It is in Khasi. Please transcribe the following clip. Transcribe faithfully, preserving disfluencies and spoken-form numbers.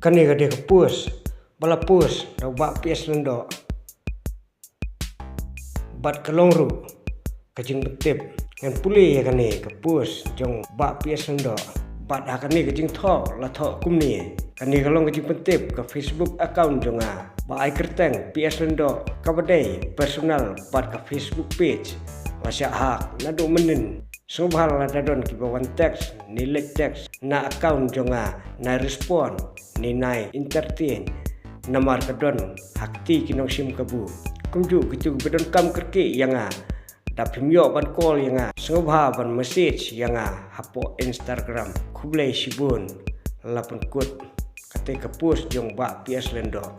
Kane ka dei ka post ba la post da u Bah P S Lyngdoh. Bad ka long ruh ka jingpyntip. Ngan pule ïa kane ka post jong Bah P S Lyngdoh. Bad ha kane ka jingthoh la thoh kumne. Kane ka long ka jingpyntip ka Facebook account jong nga ba ai kyrteng P S Lyngdoh, kaba dei personal bad ka Facebook page. La shah hack naduh mynnin. Sngewbha lada don kiba wan text ne leit text na account jong nga, nai respond ne nai entertain. Namar ka don ha kti ki nongshim kabu. Kumjuh kito kiba donkam kyrkieh ïa nga, da phim ïoh ban call ïa nga, sngewbha ban message ïa nga hapoh Instagram. Khublei shibun. La pynkut. Kata ka post jong Bah P S Lyngdoh.